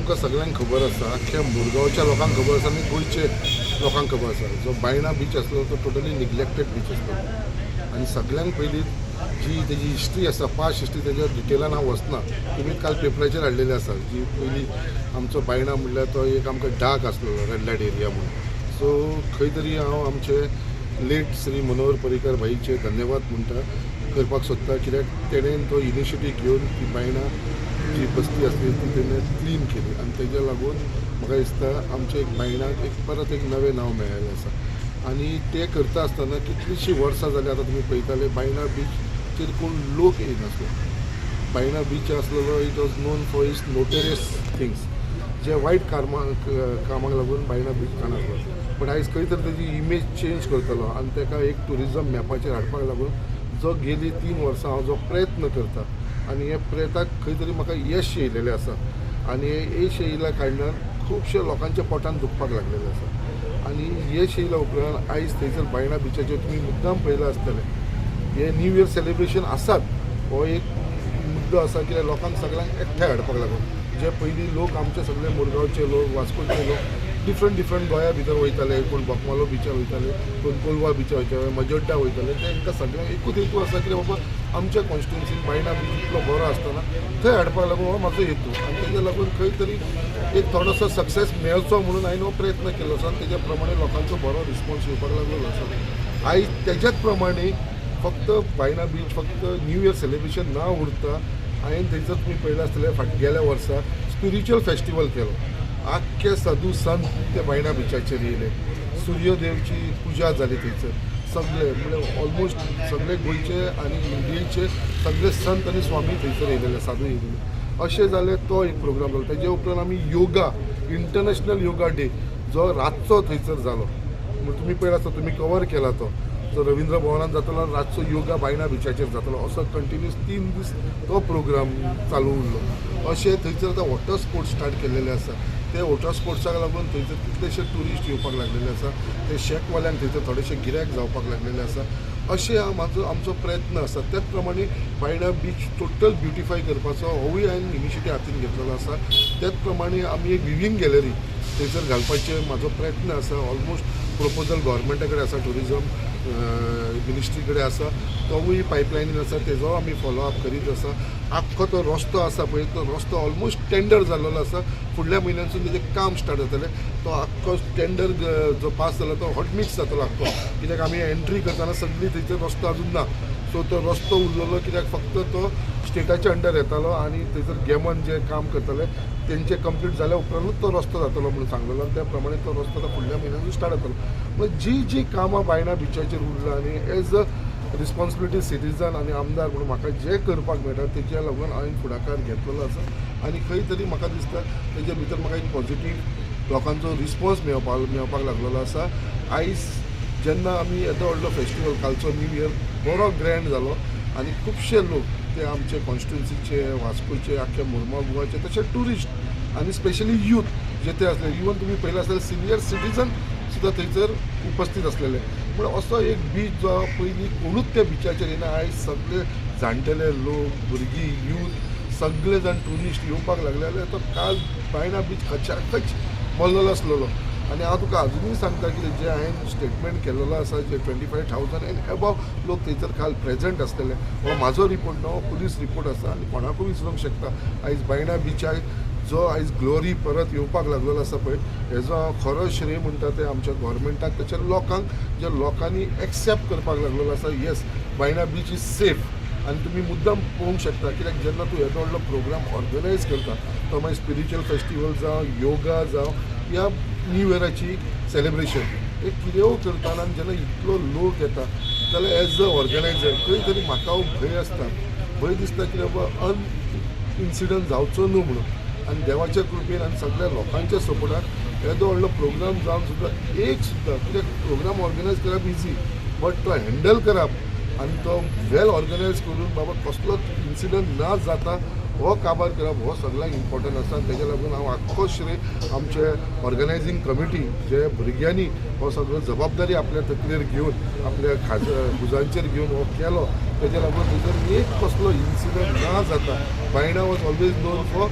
तुमकां सगळ्यांक खबर आसा, अख्ख्या मुरगांवच्या लोकांक खबर आसा आनी गोंयचे लोकांक खबर आसा, जो बायणा बीच आसलो तो टोटली निग्लेक्टेड बीच आसलो. आनी सगळ्यांक पयलीं जी तेजी हिस्ट्री आसा, पास्ट हिस्ट्री, तेज्या डिटेलान हांव वचना, तुमी काल पेपराचेर हाडलेली आसा. जी पयलीं आमचो बायणा म्हणल्यार तो एक आमकां डार्क आसलेलो रेड लायट एरिया म्हणून. सो खंय तरी हांव आमचे लेट श्री मनोहर पर्रीकर भाईचे धन्यवाद म्हणटा करपाक सोदता, कित्याक तेणेन तो इनिशिएटीव घेवन ती बायणा जी बस्ती आसली ती तेणें क्लीन केली आनी तेज्या लागून म्हाका दिसता आमच्या एक बायणाक एक परत एक नवें नांव मेळ्ळेलें आसा. आनी तें करता आसतना कितलींशीं वर्सां जालीं, आतां तुमी पळयताले बायणा बीचचेर कोण लोक येयनासलो. बायणा बीच आसलेलो it was known for its notorious things, जे वायट कामाक लागून बायणा बीच जाणा आसलो. बट आयज खंय तरी तेजी इमेज चेंज करतलो आनी ताका एक ट्युरिजम मॅपाचेर हाडपाक लागून जो गेली 3 वर्सां हांव जो प्रयत्न करता आनी हे प्रयत्नाक खंय तरी म्हाका यश येयलेलें आसा. आनी यश येयल्या कारणान खुबशे लोकांच्या पोटान दुखपाक लागलेलें आसा. आनी यश येयल्या उपरांत आयज थंयसर बायणा बिचाचेर तुमी मुद्दाम पळयलां आसतलें, हे न्यू इयर सेलिब्रेशन आसात, हो एक मुद्दो आसा कित्याक लोकांक सगळ्यांक एकठांय हाडपाक लागून. जे पयलीं लोक आमचे सगळे मुरगांवचे लोक, वास्कोचे लोक डिफरंट डिफरंट गोंया भितर वयताले, कोण बोगमालो बिचार वयताले, कोण कोलवा बिचार वयताले, मजोड्डा वयताले, तेंकां सगळ्यांक एकूच हेतू आसा कित्याक बाबा आमच्या कॉन्स्टिट्युन्सीन बायणा बीच इतलो बरो आसतना थंय हाडपाक लागून हो म्हाजो हेतू. आनी तेज्या लागून खंय तरी एक थोडोसो सक्सेस मेळचो म्हणून हांवें हो प्रयत्न केलो आसा आनी तेज्या प्रमाणे लोकांचो बरो रिस्पॉन्स येवपाक लागलेलो आसा. आयज तेज्याच प्रमाणे फक्त बायणा बीच फक्त न्यू इयर सेलिब्रेशन ना उरता, हांवें थंयसर तुमी पळयलां आसतलें फाट गेल्या वर्सा स्पिरिच्युअल फेस्टिवल केलो. आख्खे साधू संत ते बायणा बिचाचेर येयले, सुर्यदेवची पुजा जाली थंयसर, सगळे म्हणजे ऑलमोस्ट सगळे गोंयचे आनी इंडियेचे सगळे संत आनी स्वामी थंयसर येयलेले, साधू येयलेले. अशें जालें तो एक प्रोग्राम जालो. तेजे उपरांत आमी योगा, इंटरनॅशनल योगा डे जो रातचो थंयसर जालो, म्हणजे तुमी पळयला आसता, तुमी कवर केला तो, जो रविंद्र भवनान जातलो रातचो योगा बायणा बिचाचेर जातलो, असो कंटिन्यूस 3 दीस तो प्रोग्राम चालू उरलो. अशें थंयसर आतां वॉटर स्पोर्ट्स स्टार्ट केल्लेले आसा, ते वॉटर स्पोर्ट्साक लागून थंयसर कितलेशे ट्युरिस्ट येवपाक लागलेले आसा, ते शेकवाल्यांक थंयसर थोडेशे गिरायक जावपाक लागलेले आसा. अशें म्हाजो आमचो प्रयत्न आसा. त्याच प्रमाणे बायणा बीच टोटल ब्युटिफाय करपाचो होवूय हांवें इनिशिएटीव हातीन घेतलेलो आसा. त्याच प्रमाणे आमी एक विवींग गॅलरी थंयसर घालपाचे म्हाजो प्रयत्न आसा. ऑलमोस्ट प्रोपोजल गोवोरमेंटा कडेन आसा, ट्युरिजम मिनिस्ट्री कडेन आसा, तोवूय पायपलायनीन आसा, तेजो आमी फॉलो अप करीत आसा. आख्खो तो रस्तो आसा पळय, तो रस्तो ऑलमोस्ट टेंडर जाल्लो आसा, फुडल्या म्हयन्यानसून तेजें काम स्टार्ट जातलें. तो आख्खो टेंडर जो पास जालो तो हॉटमिक्स जातलो आख्खो, कित्याक आमी एंट्री करतना सगळी थंयसर रस्तो अजून ना. सो तो रस्तो उरलेलो कित्याक फक्त तो स्टेटाच्या अंडर येतालो आनी थंयसर गेमन जे काम करताले तेंचे कंप्लीट जाल्या उपरांतूच तो रस्तो जातलो म्हणून सांगलेलो आनी त्या प्रमाणे तो रस्तो आतां फुडल्या म्हयन्यानसून स्टार्ट जातलो. म्हणजे जी जी कामां बायणा बिचाचेर उरला आनी एज अ रिस्पॉन्सिबिलिटी सिटीजन आनी आमदार म्हणून म्हाका जें करपाक मेळटा तेज्या लागून हांवें फुडाकार घेतलेलो आसा. आनी खंय तरी म्हाका दिसता तेजे भितर म्हाका एक पॉजिटीव लोकांचो रिस्पॉन्स मेळपाक लागलेलो आसा. आयज जेन्ना आमी येदो व्हडलो फेस्टिवल कालचो न्यू इयर बरो ग्रँड जालो आनी खुबशे लोक ते आमचे कॉन्स्टिट्युन्सीचे, वास्कोचे, आख्ख्या मुरगांव गोवाचे, तशें ट्युरिस्ट आनी स्पेशली यूथ जे ते आसले, इवन तुमी पळयलें आसतलें सिनियर सिटीजन सुद्दां थंयसर उपस्थित आसलेले. पूण असो एक बीच जो पयलीं कोणूच त्या बिचाचेर येना, आयज सगळे जाणटेले लोक, भुरगीं, यूथ सगळे जाण ट्युरिस्ट येवपाक लागले जाल्यार तो काल बायणा बीच खचाखच भरलेलो आसलेलो. आनी हांव तुका अजुनूय सांगता कितें जें हांवें स्टेटमेंट केलेलो आसा, जे 25,000 एंड एबव लोक थंयसर काल प्रेजंट आसलेले, हो म्हाजो रिपोर्ट न्हू, हो पुलीस रिपोर्ट आसा आनी कोणाकूय विसरूंक शकता. आयज बायणा बिचार जो आयज ग्लोरी परत येवपाक लागलेलो आसा पळय, हेजो हांव खरो श्रेय म्हणटा ते आमच्या गोवोरमेंटाक, तशें लोकांक, जे लोकांनी एक्सेप्ट करपाक लागलेलो आसा, yes Baina beach is safe. आनी तुमी मुद्दम पळोवंक शकता कित्याक जेन्ना तूं येदो व्हडलो प्रोग्राम ऑर्गनायज करता, तो मागीर स्पिरिच्युअल फेस्टिवल जावं, योगा जावं, या न्यू इयराची सेलिब्रेशन, एक कितेंय करतना आनी जेन्ना इतलो लोक येता जाल्यार एज अ ऑर्गनायजर खंय तरी म्हाका भंय आसता, भंय दिसता की बाबा अन इन्सिडंट जावचो न्हू म्हणून. आनी देवाच्या कृपेन आनी सगळ्या लोकांच्या सपोर्टान येदो व्हडलो प्रोग्राम जावन सुद्दां एक सुद्दां, कित्याक प्रोग्राम ऑर्गनायज करप इजी, बट तो हँडल करप आनी तो वेल ऑर्गनायज करून बाबा कसलोच इन्सिडंट ना जाता हो काबार करप हो सगळ्यांक इम्पॉर्टंट आसा. आनी तेज्या लागून हांव आख्खो श्रेय आमचे ऑर्गनायजींग कमिटी जे भुरग्यांनी हो सगळो जबाबदारी आपल्या तकलेर घेवन आपल्या खाज भुजांचेर घेवन हो केलो, तेज्या लागून थंयसर एक कसलो इन्सिडंट ना जाता. Baina was always known for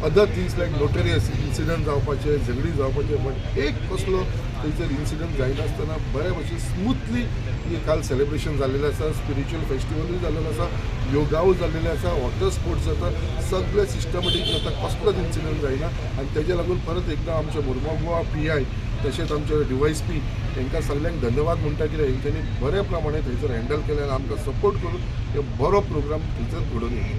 Other things like notorious incident जावपाचे, झगडी जावपाचे, बट एक कसलो थंयसर इन्सिडंट जायनासतना बऱ्या भशेन स्मुथली हे काल सेलिब्रेशन जाल्लेलें आसा. स्पिरिच्युअल फेस्टिवलूय जाल्लेलो आसा, योगावूय जाल्लेले आसा, वॉटर स्पोर्ट्स जाता, सगळे सिस्टमॅटीक जाता, कसलोच इन्सिडंट जायना. आनी तेज्या लागून परत एकदां आमच्या मुरगांव गोवा PI तशेंच आमचे DYSP हांकां सगल्यांक धन्यवाद म्हणटा, कित्याक हेंच्यांनी बऱ्या प्रमाणे थंयसर हँडल केलें आनी आमकां सपोर्ट करून हे बरो प्रोग्राम थंयसर घडोवन येयलो.